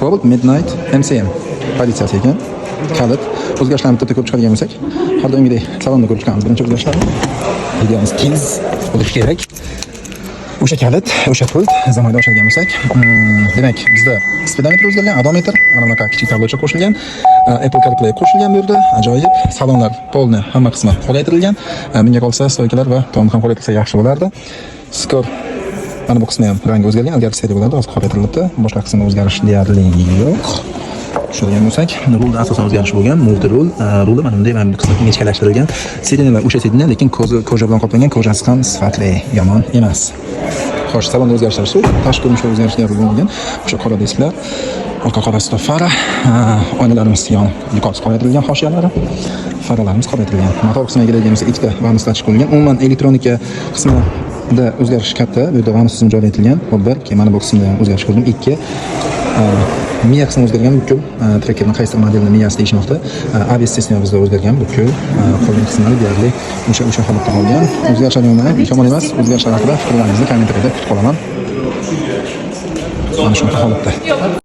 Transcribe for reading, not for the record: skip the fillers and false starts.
Cobalt Midnight MCM pozitsiyasi ekan. Kalit. O'zgarishlarni bitta ko'rib chiqadigan bo'lsak, har doimgidek salonda ko'rib chiqamiz birinchi o'zgarishlarni. Videomiz tez bo'lishi kerak. O'sha kalit, o'sha pult zamoyda ochadigan bo'lsak, demak, bizda spidometr o'zgargan, odometr, mana bunaqa kichik tablocha qo'shilgan, Apple CarPlay qo'shilgan bu yerda, ajoyib. Salonlar полный, hamma qismi qoraytirilgan. Bunga qolsa стойка lar va tomni ham qoraytirsa yaxshi bo'lardi. Skor mana bu qismi ham rangi o'zgargan, ilgari серый bo'lardi, hozir qoraytirilibdi. Boshqa qismida o'zgarish deyarli yo'q. Tushadigan bo'lsak, rulda asosan o'zgarish bo'lgan, multi rul, ruli mana bunday, mana bu qismi ingichkalashtirilgan. Сиденья lar o'sha сиденья, lekin кожа bilan qoplangan, кожа si ham sifatli, yomon emas. Xo'sh, salonda o'zgarishlar shu, tashqi ko'rinishda o'zgarishlar bo'lmagan. O'sha qora disklar, orqa qora stop fara, oynalarimiz yon yuqorisi qoraytirilgan hoshiyalari, faralarimiz qoraytirilgan. Motor qismiga keladigan bo'lsak, ikkita Vanos chiqib qo'yilgan. Umuman elektronika qismida o'zgarish katta. Bu yerda Vanos tizimi joriy etilgan. Bu bir, keyin mana bu qismida ham o'zgarish ko'rdim. Ikki, miya qismi o'zgargan butkul. Trackerni qaysi modelni miyasi deyishmoqda. ABS sistema bizda o'zgargan butkul. Qolgan qismlari deyarli o'sha holatda qolgan. O'zgarishlar yomon emas. O'zgarishlar haqida fikrlaringizni kommentariyada kutib qolaman. Mana shunaqa holatda.